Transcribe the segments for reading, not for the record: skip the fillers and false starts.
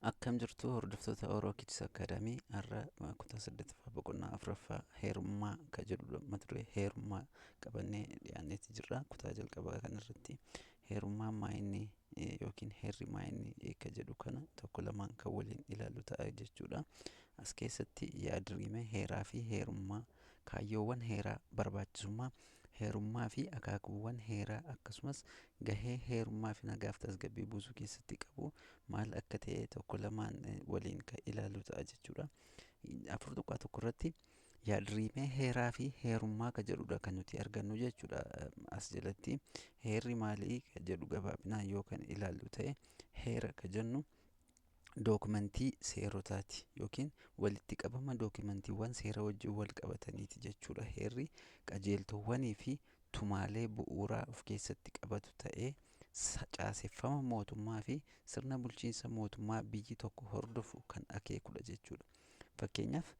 Akkam jirtu hordoftoota Oro Kids Academy? Har'a kutaa saddeettaffaa boqonnaa afuraffaa heerummaa kan jedhudha. Mata duree heerummaa qabannee dhiyaanneeti jirra. Kutaa jalqabaa kanarratti heerummaan maa inni yookiin heerri maa inni kan jedhu kana tokko lamaan kan waliin ilaallu ta'a jechuudha. As keessatti yaadrimee heeraa fi heerummaa, kaayyoowwan heeraa, barbaachisummaa heerummaa fi akaakuuwwan heeraa, akkasumas gahee heerummaa fi nagaaf tasgabbii buusuu keessatti qabu maal akka ta'e tokko lamaan waliin kan ilaallu ta'a jechuudha. 4.1 irratti yaadrimee heeraa fi heerummaa kan jedhudha kan nuti argannu jechuudha. As jalatti heerri maalii kan jedhu gabaabinaan yoo kan ilaallu ta'e, heera kan jennu dookumentii seerotaati yookiin walitti qabama dookumentiiwwan seera wajjin wal qabataniiti jechuudha. Heerri qajeeltowwanii fi tumaalee bu'uuraa of keessatti qabatu ta'ee, caaseffama mootummaa fi sirna bulchiinsa mootummaa biyyi tokko hordofu kan akeekudha jechuudha. Fakkeenyaaf,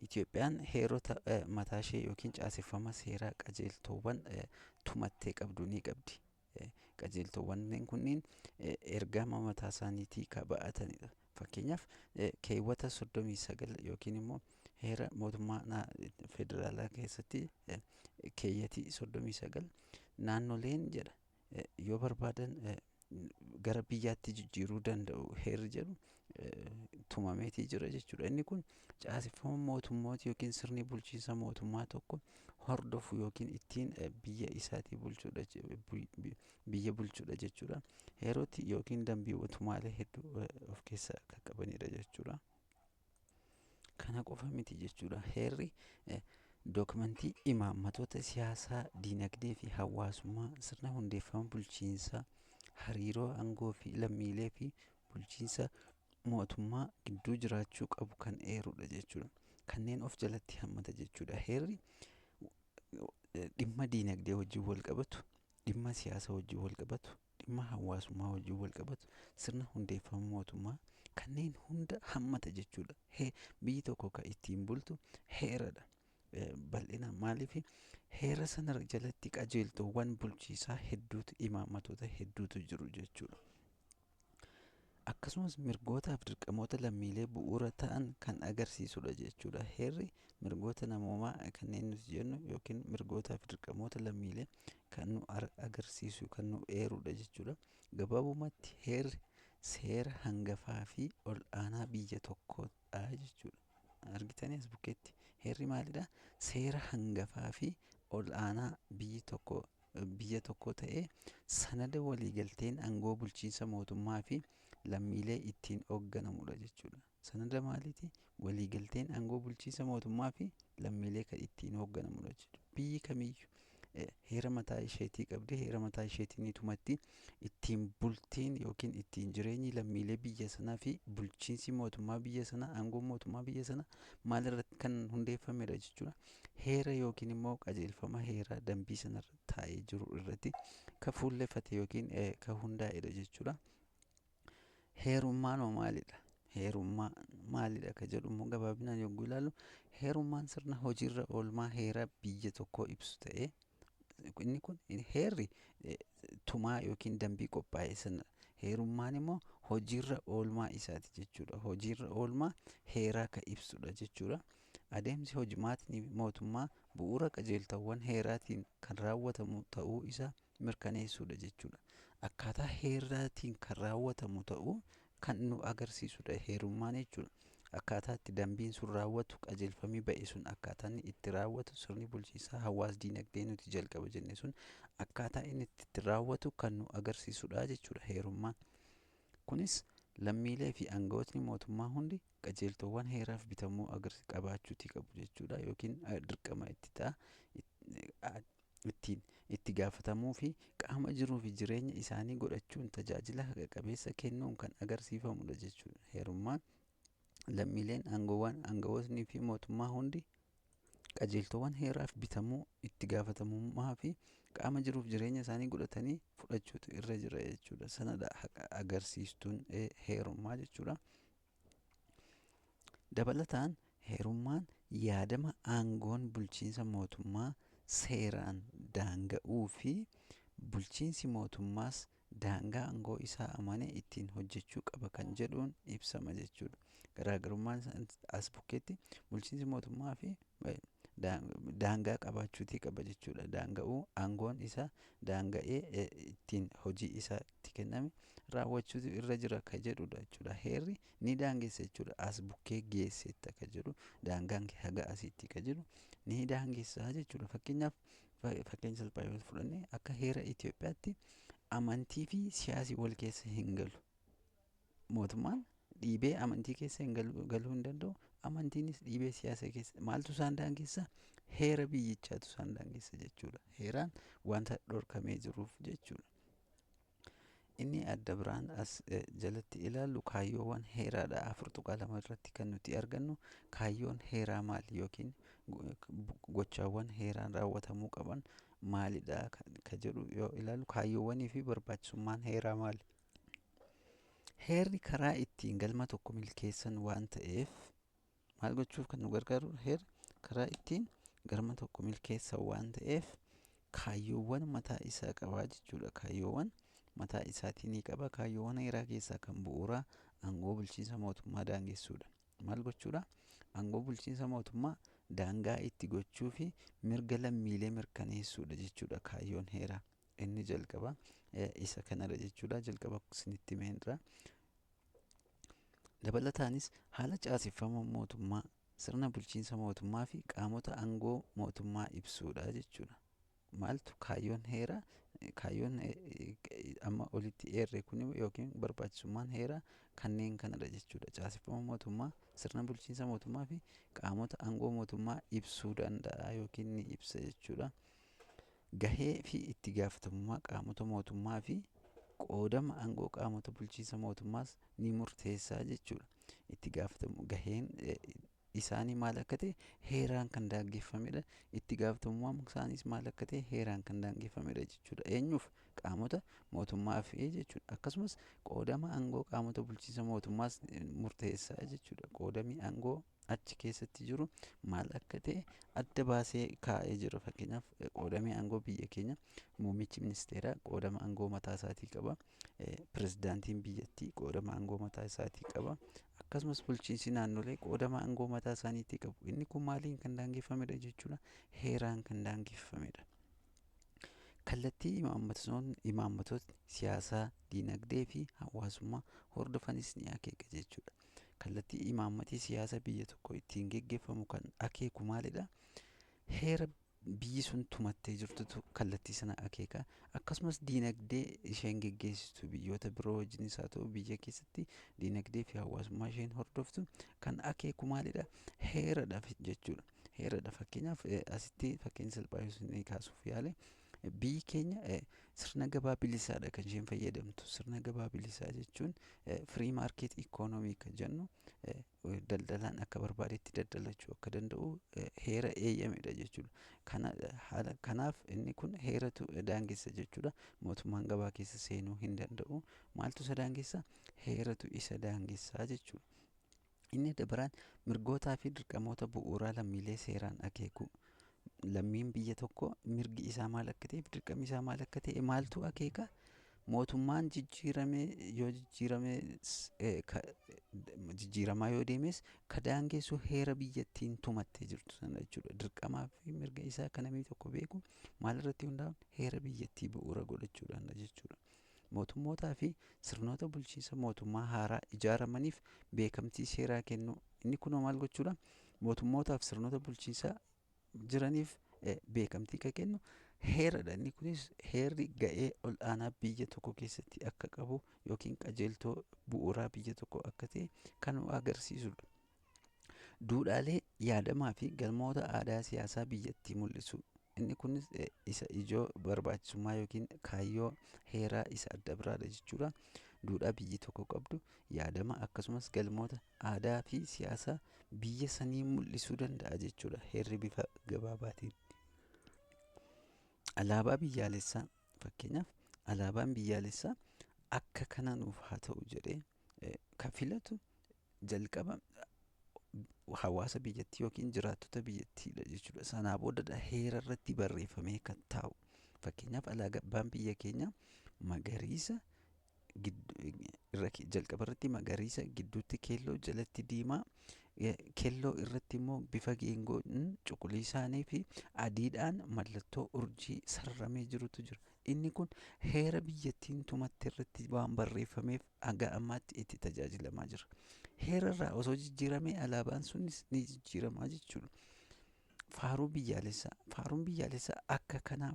Itoophiyaan heerota mataa ishee yookiin caaseffama seeraa qajeeltowwan tumattee qabdu ni qabdi. Qajeeltowwan kunniin ergama mataa isaaniitii kan ba'atanidha. Fakkeenyaaf, keewwata 39 yookiin immoo heera mootummaa federaalaa keessatti keeyyatii 39 naannoleen jedha yoo barbaadan gara biyyaatti jijjiiruu danda'u heerri jedhu tumameetii jira jechuudha. Inni kun caaseffama mootummooti yookiin sirni bulchiinsa mootummaa tokko hordofu yookiin ittiin biyya isaatii bulchuudha, biyya bulchuudha jechuudha. Heeroti yookiin dambiiwwan tumaalee hedduu of keessaa kan qabanidha jechuudha. Kana qofa miti jechuudha. Heerri dookumentii imaammatoota siyaasaa, diinagdee fi hawaasummaa, sirna hundeeffama bulchiinsaa, hariiroo aangoo fi lammiilee fi bulchiinsa mootummaa gidduu jiraachuu qabu kan eerudha jechuudha. Kanneen of jalatti hammata jechuudha. Heerri dhimma diinagdee wajjin wal qabatu, dhimma siyaasa wajjin wal qabatu, dhimma hawaasummaa wajjin wal qabatu, sirna hundeeffama mootummaa kanneen hunda hammata jechuudha. Biyyi tokko kan ittiin bultu heeradha. Bal'inaan maaliif? Heera sana jalatti qajeeltowwan bulchiisaa hedduutu, imaammatoota hedduutu jiru jechuudha. Akkasumas mirgootaaf dirqamoota lammiilee bu'uura ta'an kan agarsiisudha jechuudha. Heerri mirgoota namoomaa kanneen nuti jennu yookiin mirgootaaf dirqamoota lammiilee kan nu agarsiisu, kan nu eerudha jechuudha. Gabaabumatti heerri seera hangafaa fi ol aanaa biyya tokkodha jechuudha. Argitanii, as bukkeetti heerri maalidha? Seera hangafaa fi ol aanaa biyyi tokko biyya tokko ta'ee, sanada waliigalteen aangoo bulchiinsa mootummaa fi lammiilee ittiin hoogganamudha jechuudha. Sanada maaliiti? Waliigalteen aangoo bulchiinsa mootummaa fi lammiilee kan ittiin hoogganamudha jechuudha. Biyyi kamiyyuu heera mataa isheetii qabdi. Heera mataa isheetii ni tumatti. Ittiin bultiin yookiin ittiin jireenyi lammiilee biyya sanaa fi bulchiinsi mootummaa biyya sanaa, aangoon mootummaa biyya sanaa maal irratti kan hundeeffamedha jechuudha? Heera yookiin immoo qajeelfama heeraa dambii sanarra taa'ee jiru irratti kan fuulleffate yookiin kan hundaa'edha jechuudha. Heerummaan hoo maalidha? Heerummaa maalidha ka jedhu immoo gabaabinaan yogguu ilaallu, heerummaan sirna hojiirra oolmaa heera biyya tokkoo ibsu ta'ee, inni kun heerri tumaa yookiin dambii qophaa'e sana, heerummaan immoo hojiirra oolmaa isaati jechuudha. Hojiirra oolmaa heeraa kan ibsudha jechuudha. Adeemsi hojimaatni mootummaa bu'uura qajeeltawwan heeraatiin kan raawwatamu ta'uu isaa mirkaneessuudha jechuudha. Akkaataa heeraatiin kan raawwatamu ta'uu kan nu agarsiisudha heerummaan jechuudha. Akkaataa itti dambiin sun raawwatu, qajeelfamii ba'e sun akkaataa inni itti raawwatu, sirni bulchiinsaa hawaas diinagdee nuti jalqaba jenne sun akkaataa inni itti raawwatu kan nu agarsiisudha jechuudha heerummaan. Kunis lammiilee fi aangawootni mootummaa hundi qajeeltowwan heeraaf bitamuu qabaachuutii qabu jechuudha, yookiin dirqama itti ta'a. Ittiin itti gaafatamuu fi qaama jiruu fi jireenya isaanii godhachuun tajaajila haqa qabeessa kennuun kan agarsiifamudha jechuudha. Heerummaan lammiileen, aangoowwan, aangawootnii fi mootummaa hundi qajeeltowwan heeraaf bitamuu, itti gaafatamummaa fi qaama jiruuf jireenya isaanii godhatanii fudhachuutu irra jira jechuudha. Sanadha haqa agarsiistuun heerummaa jechuudha. Dabalataan heerummaan yaadama aangoon bulchiinsa mootummaa seeraan daanga'uu fi bulchiinsi mootummaas daangaa aangoo isaa amanee ittiin hojjechuu qaba kan jedhuun ibsama jechuudha. Garaagarummaan as bukkeetti bulchiinsi mootummaa fi daangaa qabaachuutii qaba jechuudha. Daanga'uu aangoon isaa daanga'ee ittiin hojii isaatti kenname raawwachuutu irra jira kan jedhudha jechuudha. Heerri ni daangessa jechuudha. As bukkee geessetta kan jedhu, daangaan kee haga asitti kan jedhu ni daangessa jechuudha. Fakkeenyaaf, fakkeenya salphaa yoo fudhanne, akka heera Itoophiyaatti amantii fi siyaasi wal keessa hin galu. Mootummaan dhiibee amantii keessa hin galuu hin danda'u. Amantiinis dhiibee siyaasa keessa. Maaltu isaan daangessa? Heera biyyichaatu isaan daangessa jechuudha. Heeraan wanta dhorkamee jiruuf jechuudha. Inni adda biraan as jalatti ilaallu kaayyoowwan heeraadha. 4.2 irratti kan nuti argannu kaayyoon heeraa maali yookiin gochaawwan heeraan raawwatamuu qaban maalidha ka jedhu yoo ilaallu, kaayyoowwanii fi barbaachisummaan heeraa maali? Heerri karaa ittiin galma tokko milkeessan waan ta'eef, maal gochuuf kan nu gargaaru? Heerri karaa ittiin galma tokko milkeessan waan ta'eef kaayyoowwan mataa isaa qabaa jechuudha. Kaayyoowwan mataa isaatii ni qaba. Kaayyoowwan heeraa keessaa kan bu'uuraa aangoo bulchiinsa mootummaa daangessuudha. Maal gochuudha? Aangoo bulchiinsa mootummaa daangaa itti gochuu fi mirga lammiilee mirkaneessuudha jechuudha kaayyoon heeraa. Inni jalqaba isa kanadha jechuudha. Jalqaba isinitti himeen. Dabalataanis haala caaseffama mootummaa, sirna bulchiinsa mootummaa fi qaamota aangoo mootummaa ibsuudha jechuudha. Maaltu kaayyoon heeraa? Kaayyoon amma olitti eerre kun yookiin barbaachisummaan heeraa kanneen kanadha jechuudha. Caaseffama mootummaa, sirna bulchiinsa mootummaa fi qaamota aangoo mootummaa ibsuu danda'a yookiin ni ibsa jechuudha. Gahee fi itti gaafatamummaa qaamota mootummaa fi qoodama aangoo qaamota bulchiinsa mootummaas ni murteessaa jechuudha. Itti gaafatamu gaheen isaanii maal akka ta'e heeraan kan daangeffamedha. Itti gaafatamummaan isaaniis maal akka ta'e heeraan kan daangeffamedha jechuudha. Eenyuuf? Qaamota mootummaaf jechuudha. Akkasumas qoodama aangoo qaamota bulchiinsa mootummaas murteessaa jechuudha. Qoodamni aangoo achi keessatti jiru maal akka ta'e adda baasee kaa'ee jira. Fakkeenyaaf, qoodamni aangoo biyya keenya, muummichi ministeeraa qoodama aangoo mataa isaatii qaba. Pirezidaantiin biyyattii qoodama aangoo mataa isaatii qaba. Akkasumas bulchiinsi naannolee qoodama aangoo mataa isaaniitii qabu. Inni kun maaliin kan daangeffamedha jechuudha? Heeraan kan daangeffamedha. Kallattii imaammatootni siyaasaa, diinagdee fi hawaasummaa hordofanis ni akeeka jechuudha. Kallattii imaammatii siyaasa biyya tokko ittiin geggeeffamu kan akeeku maalidha? Heera biyyi sun tumattee jirtutu kallattii sana akeeka. Akkasumas diinagdee isheen geggeessitu, biyyoota biroo wajjinis haa ta'u biyya keessatti diinagdee fi hawaasummaa isheen hordoftu kan akeeku maalidha? Heeradha jechuudha. Heeradha. Fakkeenyaaf, asitti fakkeenya salphaa isinii kaasuuf yaale, biyyi keenya sirna gabaa bilisaadha kan isheen fayyadamtu. Sirna gabaa bilisaa jechuun free market economy kan jennu, daldalaan akka barbaadetti daldalachuu akka danda'u heera eeyyamedha jechuudha. Kana haala kanaaf inni kun heeratu daangessa jechuudha. Mootummaan gabaa keessa seenuu hin danda'u. Maaltu isa daangessa? Heeratu isa daangessaa jechuudha. Inni adda biraan mirgootaa fi dirqamoota bu'uuraa lammiilee seeraan akeeku. Lammiin biyya tokko mirgi isaa maal akka ta'e fi dirqamni isaa maal akka ta'e maaltu akeeka? Mootummaan jijjiirame yoo jijjiirame, jijjiiramaa yoo deemes, ka daangessu heera biyyattiin tumattee jirtu sana jechuudha. Dirqamaa fi mirga isaa kan namni tokko beeku maal irratti hundaa'uun? Heera biyyattii bu'uura godhachuudhaan jechuudha. Mootummootaa fi sirnoota bulchiinsa mootummaa haaraa ijaaramaniif beekamtii seeraa kennuu. Inni kunoo maal gochuudha? Mootummootaaf sirnoota bulchiinsaa jiraniif beekamtii kan kennu heeradha. Inni kunis heerri ga'ee ol aanaa biyya tokko keessatti akka qabu yookiin qajeeltoo bu'uuraa biyya tokko akka ta'e kan nu agarsiisudha. Duudhaalee yaadamaa fi galmoota aadaa siyaasaa biyyattii mul'isu. Inni kunis isa ijoo barbaachisummaa yookiin kaayyoo heeraa isa adda biraadha jechuudha. Duudhaa biyyi tokko qabdu, yaadama akkasumas galmoota aadaa fi siyaasaa biyya sanii mul'isuu danda'a jechuudha heerri bifa gabaabaatiin. Alaabaa biyyaalessaa, fakkeenyaaf, alaabaan biyyaalessaa akka kana nuuf haa ta'u jedhee kan filatu jalqaba hawaasa biyyattii yookiin jiraattota biyyattiidha jechuudha. Sanaa boodadha heera irratti barreeffamee kan taa'u. Fakkeenyaaf, alaabaan biyya keenyaa Magariisa jalqaba irratti magariisa, gidduutti keelloo, jalatti diimaa, keelloo irratti immoo bifa geengoon cuquliisaanii fi adiidhaan mallattoo urjii sararamee jirutu jira. Inni kun heera biyyattiin tumatte irratti waan barreeffameef hanga ammaatti itti tajaajilamaa jira. Heera irraa osoo jijjiiramee alaabaan sunis ni jijjiiramaa jechuudha. Faaruu biyyaalessaa. Faaruun biyyaalessaa akka kanaa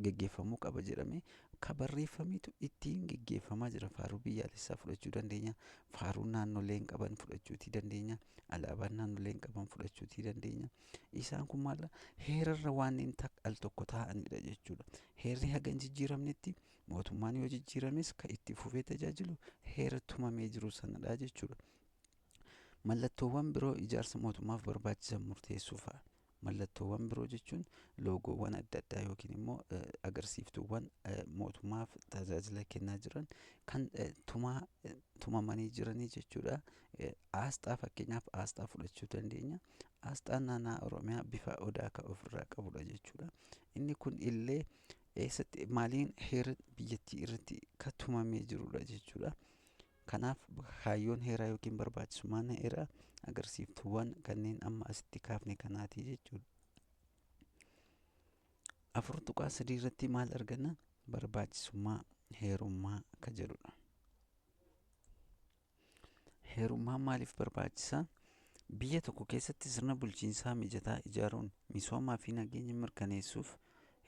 geggeeffamuu qaba jedhamee kan barreeffametu ittiin geggeeffamaa jira. Faaruu biyyaalessaa fudhachuu dandeenya. Faaruu naannoleen qaban fudhachuutii dandeenya. Alaabaan naannoleen qaban fudhachuutii dandeenya. Isaan kun maal heerarra wanneen al tokko taa'anidha jechuudha. Heerri haga hin jijjiiramnetti mootummaan yoo jijjiirames kan itti fufee tajaajilu heera tumamee jiru sanadha jechuudha. Mallattoowwan biroo ijaarsa mootummaaf barbaachisan murteessuu fa'a. Mallattoowwan biroo jechuun loogoowwan adda addaa yookiin immoo agarsiiftuuwwan mootummaaf tajaajila kennaa jiran kan tumamanii jiranii jechuudha. Aasxaa fakkeenyaaf aasxaa fudhachuu dandeenya. Aasxaan naannoo Oromiyaa bifa odaa kan ofirraa qabudha jechuudha. Inni kun illee eessatti maaliin heera biyyattii irratti kan tumamee jirudha jechuudha. Kanaaf kaayyoon heeraa yookiin barbaachisummaan heeraa agarsiiftuuwwan kanneen amma asitti kaafne kanaati jechuudha. 4.3 irratti maal arganna? Barbaachisummaa heerummaa kan jedhudha. Heerummaan maaliif barbaachisaa? Biyya tokko keessatti sirna bulchiinsaa mijataa ijaaruun misoomaa fi nageenya mirkaneessuuf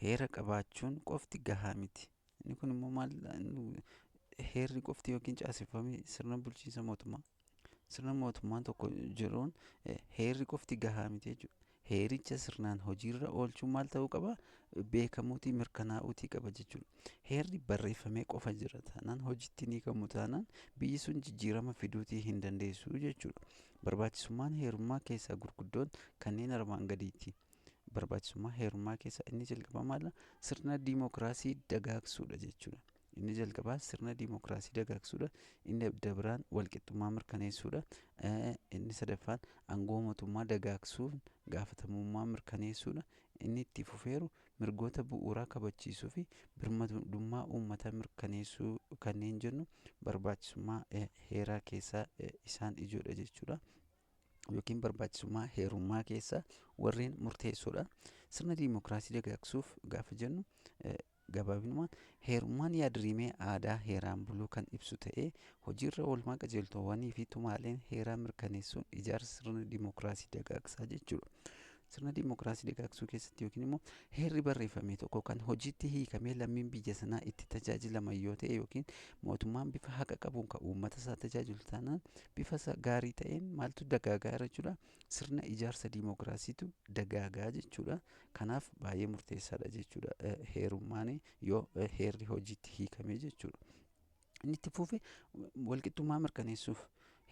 heera qabaachuun qofti gahaa miti. Inni kun immoo maal heerri qofti yookiin caaseffamee sirna bulchiinsa mootummaa sirna mootummaan tokko jiruun heerri qofti gahaa miti jechuudha. Heericha sirnaan hojiirra oolchuun maal ta'uu qaba? Beekamuutii mirkanaa'uutii qaba jechuudha. Heerri barreeffamee qofa jira taanaan hojiitti ni hiikamu taanaan biyyi sun jijjiirama fiduutii hin dandeessu jechuudha. Barbaachisummaan heerummaa keessaa gurguddoon kanneen armaan gadiiti. Barbaachisummaa heerummaa keessaa inni jalqabaa maal? Sirna diimokiraasii dagaagsuudha jechuudha. Inni jalqabaa sirna diimokiraasii dagaagsuudha. Inni biraan walqixxummaa mirkaneessuudha. Inni sadaffaan aangoo mootummaa dagaagsuun gaafatamummaa mirkaneessuudha. Inni itti fufeeru mirgoota bu'uuraa kabachiisuu fi birmadummaa uummataa mirkaneessuu kanneen jennu barbaachisummaa heeraa keessaa isaan ijoodha jechuudha. Yookiin barbaachisummaa heerummaa keessaa warreen murteessoodha. Sirna diimokiraasii dagaagsuuf gaafa jennu gabaabinumaan heerummaan yaadrimee aadaa heeraan buluu kan ibsu ta'ee hojiirra oolmaa qajeeltowwanii fi tumaaleen heeraa mirkaneessuun ijaarsa sirna diimokiraasii dagaagsaa jechuudha. Sirna diimokiraasii dagaagsuu keessatti yookiin immoo heerri barreeffame tokko kan hojiitti hiikamee lammiin biyya sanaa itti tajaajilaman yoo ta'e yookiin mootummaan bifa haqa qabuun kan uummata isaa tajaajilu taanaan bifa gaarii ta'een maaltu dagaagaa jechuudha. Sirna ijaarsa diimokiraasiitu dagaagaa jechuudha. Kanaaf baay'ee murteessaadha jechuudha heerummaan yoo heerri hojiitti hiikame jechuudha. Inni itti fufe walqixxummaa mirkaneessuuf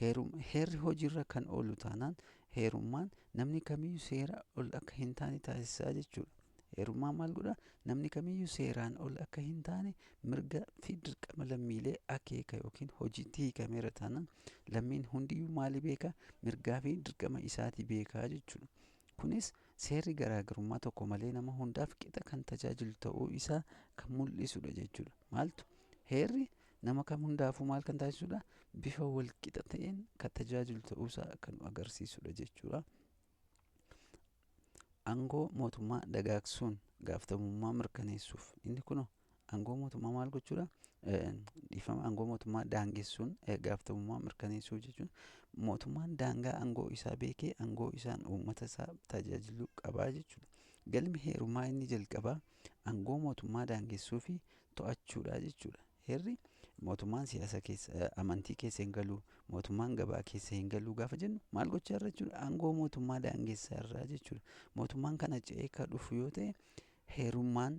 heerri hojiirra kan oolu taanaan heerummaan namni kamiyyuu seera ol akka hin taane taasisaa jechuudha. Heerummaan maal godhaa? Namni kamiyyuu seeraan ol akka hin taane mirga fi dirqama lammiilee akeeka yookiin hojiitti hiikameera taanaan lammiin hundiyyuu maali beekaa? Mirgaa fi dirqama isaatii beekaa jechuudha. Kunis seerri garaagarummaa tokko malee nama hundaaf qixa kan tajaajilu ta'uu isaa kan mul'isudha jechuudha. Maaltu heerri nama kam hundaafuu maal kan taasisudha? Bifa walqixa ta'een kan tajaajilu ta'uusaa kan agarsiisudha jechuudha. Aangoo mootummaa dagaagsuun gaafatamummaa mirkaneessuuf inni kunoo aangoo mootummaa maal gochuudha? Dhiifama aangoo mootummaa daangessuun gaafatamummaa mirkaneessuu jechuun mootummaan daangaa aangoo isaa beekee aangoo isaan uummata isaa tajaajiluu qabaa jechuudha. Galmi heerummaa inni jalqabaa aangoo mootummaa daangessuu fi to'achuudha jechuudha. Heerri mootummaan siyaasa keessa amantii keessa hin galu, mootummaan gabaa keessa hin galu gaafa jennu maal gochaa irra jechuudha? Aangoo mootummaa daangessaa irraa jechuudha. Mootummaan kana ce'ee kan dhufu yoo ta'e heerummaan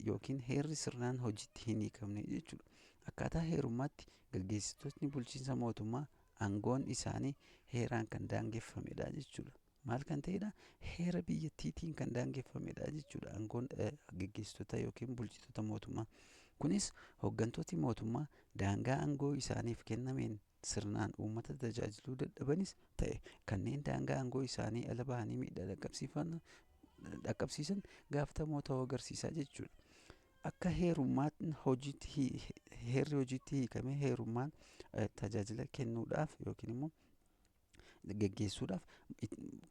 yookiin heerri sirnaan hojiitti hin hiikamne jechuudha. Akkaataa heerummaatti gaggeessitootni bulchiinsa mootummaa aangoon isaanii heeraan kan daangeffamedha jechuudha. Maal kan ta'edha? Heera biyyattiitiin kan daangeffamedha jechuudha aangoon gaggeessitoota yookiin bulchitoota mootummaa. Kunis hooggantooti mootummaa daangaa aangoo isaaniif kennameen sirnaan uummata tajaajiluu dadhabanis ta'e kanneen daangaa aangoo isaanii ala bahanii miidhaa dhaqqabsiisan gaafatamoo ta'uu agarsiisaa jechuudha. Akka heerummaan hojiitti, heerri hojiitti hiikamee heerummaan tajaajila kennuudhaaf yookiin immoo geggeessuudhaaf,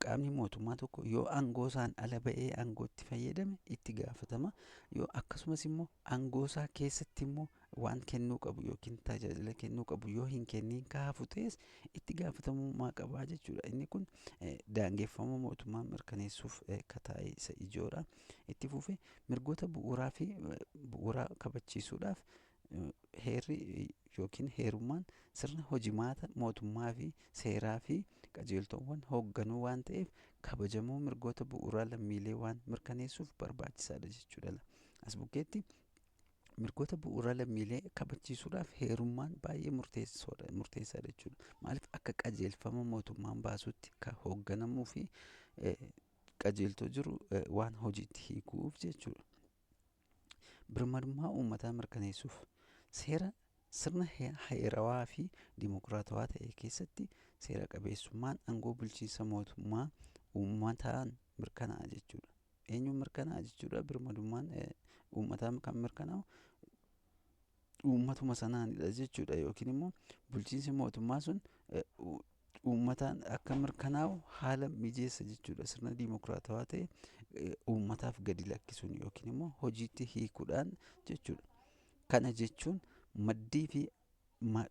qaamni mootummaa tokko yoo aangoo isaan ala ba'ee aangootti fayyadame itti gaafatama. Yoo akkasumas immoo aangoo isaa keessatti immoo waan kennuu qabu yookiin tajaajila kennuu qabu yoo hin kenniin kaafu ta'es itti gaafatamummaa qabaa jechuudha. Inni kun daangeffama mootummaa mirkaneessuuf kataa'e isa ijoodha. Itti fufee, mirgoota bu'uuraa fi bu'uuraa kabachiisuudhaaf heerri yookiin heerummaan sirna hojimaata mootummaa fi seeraa fi qajeeltowwan hoogganuu waan ta'eef, kabajamuu mirgoota bu'uuraa lammiilee waan mirkaneessuuf barbaachisaadha jechuudha. As bukkeetti mirgoota bu'uuraa lammiilee kabachiisuudhaaf heerummaan baay'ee murteessaadha jechuudha. Maaliif? Akka qajeelfama mootummaan baasutti kan hoogganamuu fi qajeeltoo jiru waan hojiitti hiikuuf jechuudha. Birmadummaa uummataa mirkaneessuuf, seera sirna heerawaa fi dimokiraatawaa ta'e keessatti seera qabeessummaan aangoo bulchiinsa mootummaa uummataan mirkanaa'a jechuudha. Eenyuun mirkanaa'a jechuudha? Birmadummaan uummataa kan mirkanaa'u uummatuma sanaanidha jechuudha, yookiin immoo bulchiinsi mootummaa sun uummataan akka mirkanaa'u haala mijeessa jechuudha. Sirna dimokiraatawaa ta'e uummataaf gadi lakkisuun yookiin immoo hojiitti hiikuudhaan jechuudha. Kana jechuun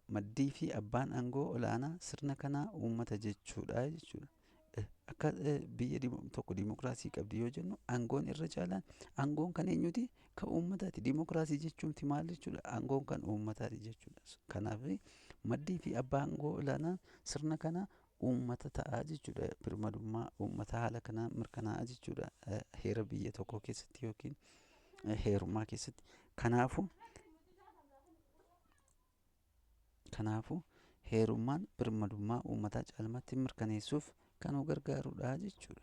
maddii fi abbaan aangoo olaanaa sirna kanaa uummata jechuudha jechuudha. Akka biyya tokko dimokiraasii qabdi yoo jennu, aangoon irra caalaan aangoon kan eenyuti? Kan uummataati. Dimokiraasii jechuun maal jechuudha? Aangoon kan uummataati jechuudha. Kanaaf maddii fi abbaa aangoo olaanaa sirna kanaa uummata ta'a jechuudha. Birmadummaa uummataa haala kanaan mirkanaa'a jechuudha, heera biyya tokkoo keessatti yookiin heerummaa keessatti. Kanaafuu heerummaan birmadummaa uummataa caalmaatti mirkaneessuuf kan nu gargaarudha jechuudha.